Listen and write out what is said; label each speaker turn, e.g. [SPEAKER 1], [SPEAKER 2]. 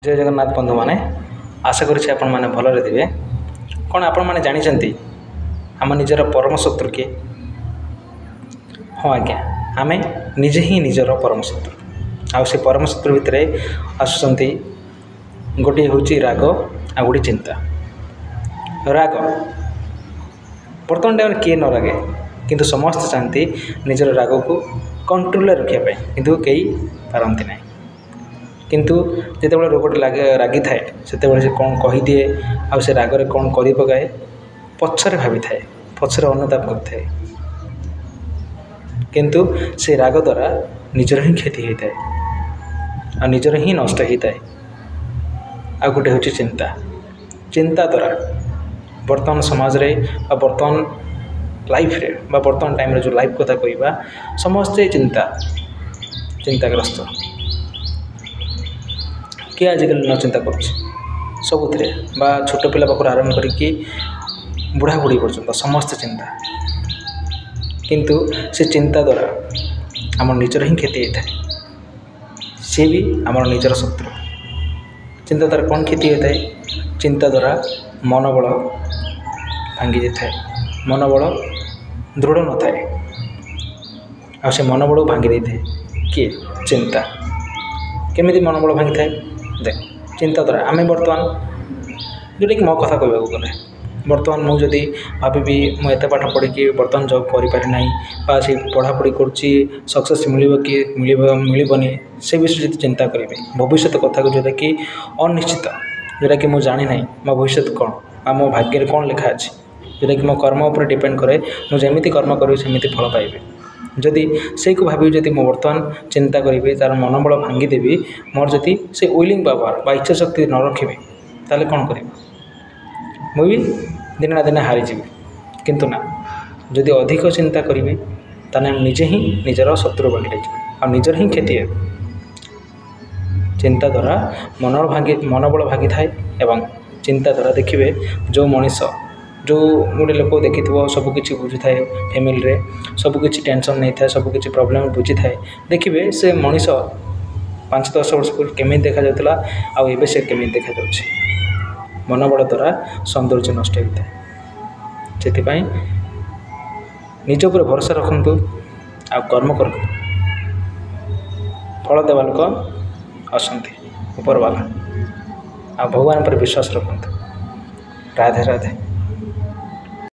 [SPEAKER 1] ଜୟ ଜଗନ୍ନାଥ ବନ୍ଧୁମାନେ, ଆଶା କରୁଛି ଆପଣମାନେ ଭଲରେ ଥିବେ। କ'ଣ ଆପଣମାନେ ଜାଣିଛନ୍ତି ଆମ ନିଜର ପରମ ଶତ୍ରୁ କିଏ? ହଁ ଆଜ୍ଞା, ଆମେ ନିଜେ ହିଁ ନିଜର ପରମ ଶତ୍ରୁ। ଆଉ ସେ ପରମ ଶତ୍ରୁ ଭିତରେ ଆସୁଛନ୍ତି ଗୋଟିଏ ହେଉଛି ରାଗ, ଆଉ ଗୋଟିଏ ଚିନ୍ତା। ରାଗ ବର୍ତ୍ତମାନ ଟାଇମ୍ରେ କିଏ ନ ରାଗେ, କିନ୍ତୁ ସମସ୍ତେ ଚାହାନ୍ତି ନିଜର ରାଗକୁ କଣ୍ଟ୍ରୋଲରେ ରଖିବା ପାଇଁ, କିନ୍ତୁ କେହି ପାରନ୍ତି ନାହିଁ। କିନ୍ତୁ ଯେତେବେଳେ ରୋଗଟି ଲାଗେ, ରାଗିଥାଏ, ସେତେବେଳେ ସେ କ'ଣ କହିଦିଏ ଆଉ ସେ ରାଗରେ କ'ଣ କରି ପକାଏ, ପଛରେ ଭାବିଥାଏ, ପଛରେ ଅନୁତାପ କରିଥାଏ। କିନ୍ତୁ ସେ ରାଗ ଦ୍ୱାରା ନିଜର ହିଁ କ୍ଷତି ହୋଇଥାଏ ଆଉ ନିଜର ହିଁ ନଷ୍ଟ ହୋଇଥାଏ। ଆଉ ଗୋଟେ ହେଉଛି ଚିନ୍ତା। ଚିନ୍ତା ଦ୍ୱାରା ବର୍ତ୍ତମାନ ସମାଜରେ ବା ବର୍ତ୍ତମାନ ଲାଇଫ୍ରେ ବା ବର୍ତ୍ତମାନ ଟାଇମ୍ରେ ଯେଉଁ ଲାଇଫ୍ କଥା କହିବା, ସମସ୍ତେ ଚିନ୍ତାଗ୍ରସ୍ତ। କିଏ ଆଜିକାଲି ନ ଚିନ୍ତା କରୁଛି? ସବୁଥିରେ ବା ଛୋଟ ପିଲା ପାଖରୁ ଆରମ୍ଭ କରିକି ବୁଢ଼ା ବୁଢ଼ୀ ପର୍ଯ୍ୟନ୍ତ ସମସ୍ତେ ଚିନ୍ତା। କିନ୍ତୁ ସେ ଚିନ୍ତା ଦ୍ୱାରା ଆମ ନିଜର ହିଁ କ୍ଷତି ହୋଇଥାଏ, ସିଏ ବି ଆମର ନିଜର ଶତ୍ରୁ। ଚିନ୍ତା ଦ୍ୱାରା କ'ଣ କ୍ଷତି ହୋଇଥାଏ? ଚିନ୍ତା ଦ୍ୱାରା ମନୋବଳ ଭାଙ୍ଗି ଯାଇଥାଏ, ମନୋବଳ ଦୃଢ଼ ନଥାଏ, ଆଉ ସେ ମନୋବଳକୁ ଭାଙ୍ଗି ଦେଇଥାଏ କିଏ? ଚିନ୍ତା। କେମିତି ମନୋବଳ ଭାଙ୍ଗିଥାଏ? ଦେଖ, ଚିନ୍ତା ଦ୍ୱାରା ଆମେ ବର୍ତ୍ତମାନ ଯେଉଁଟାକି ମୋ କଥା କହିବାକୁ ଗଲେ, ବର୍ତ୍ତମାନ ମୁଁ ଯଦି ଭାବିବି ମୁଁ ଏତେ ପାଠ ପଢ଼ିକି ବର୍ତ୍ତମାନ ଜବ୍ କରିପାରି ନାହିଁ, ବା ସେ ପଢ଼ାପଢ଼ି କରୁଛି ସକ୍ସେସ୍ ମିଳିବ କି ମିଳିବନି, ସେ ବିଷୟରେ ଯଦି ଚିନ୍ତା କରିବି, ଭବିଷ୍ୟତ କଥାକୁ ଯେଉଁଟାକି ଅନିଶ୍ଚିତ, ଯେଉଁଟାକି ମୁଁ ଜାଣିନାହିଁ ମୋ ଭବିଷ୍ୟତ କ'ଣ ବା ମୋ ଭାଗ୍ୟରେ କ'ଣ ଲେଖା ଅଛି, ଯେଉଁଟାକି ମୋ କର୍ମ ଉପରେ ଡିପେଣ୍ଡ କରେ, ମୁଁ ଯେମିତି କର୍ମ କରିବି ସେମିତି ଫଳ ପାଇବି। ଯଦି ସେଇକୁ ଭାବିବି, ଯଦି ମୁଁ ବର୍ତ୍ତମାନ ଚିନ୍ତା କରିବି, ତା'ର ମନୋବଳ ଭାଙ୍ଗିଦେବି, ମୋର ଯଦି ସେ ୱିଲିଂ ପାୱାର ବା ଇଚ୍ଛା ଶକ୍ତି ନ ରଖିବି, ତାହେଲେ କ'ଣ କରିବି? ମୁଁ ବି ଦିନେ ନା ଦିନେ ହାରିଯିବି। କିନ୍ତୁ ନା, ଯଦି ଅଧିକ ଚିନ୍ତା କରିବି ତାହେଲେ ମୁଁ ନିଜେ ହିଁ ନିଜର ଶତ୍ରୁ ପାଲଟିଯିବି ଆଉ ନିଜର ହିଁ କ୍ଷତି ହେବ। ଚିନ୍ତା ଦ୍ୱାରା ମନୋବଳ ଭାଙ୍ଗିଥାଏ। ଏବଂ ଚିନ୍ତା ଦ୍ୱାରା ଦେଖିବେ, ଯେଉଁ ମଣିଷ, ଯେଉଁ ଗୋଟେ ଲୋକ ଦେଖିଥିବ, ସବୁକିଛି ବୁଝୁଥାଏ, ଫ୍ୟାମିଲିରେ ସବୁକିଛି ଟେନସନ୍ ନେଇଥାଏ, ସବୁକିଛି ପ୍ରୋବ୍ଲେମ୍ ବୁଝିଥାଏ, ଦେଖିବେ ସେ ମଣିଷ 5 10 ବର୍ଷ ପୂର୍ବରୁ କେମିତି ଦେଖାଯାଉଥିଲା ଆଉ ଏବେ ସେ କେମିତି ଦେଖାଯାଉଛି। ମନୋବଳ ଦ୍ୱାରା ସୌନ୍ଦର୍ଯ୍ୟ ନଷ୍ଟ ହୋଇଥାଏ। ସେଥିପାଇଁ ନିଜ ଉପରେ ଭରସା ରଖନ୍ତୁ ଆଉ କର୍ମ କରନ୍ତୁ। ଫଳ ଦେବା ଲୋକ ଅଛନ୍ତି ଉପରବାଲା, ଆଉ ଭଗବାନ ଉପରେ ବିଶ୍ୱାସ ରଖନ୍ତୁ। ରାଧେ ରାଧେ।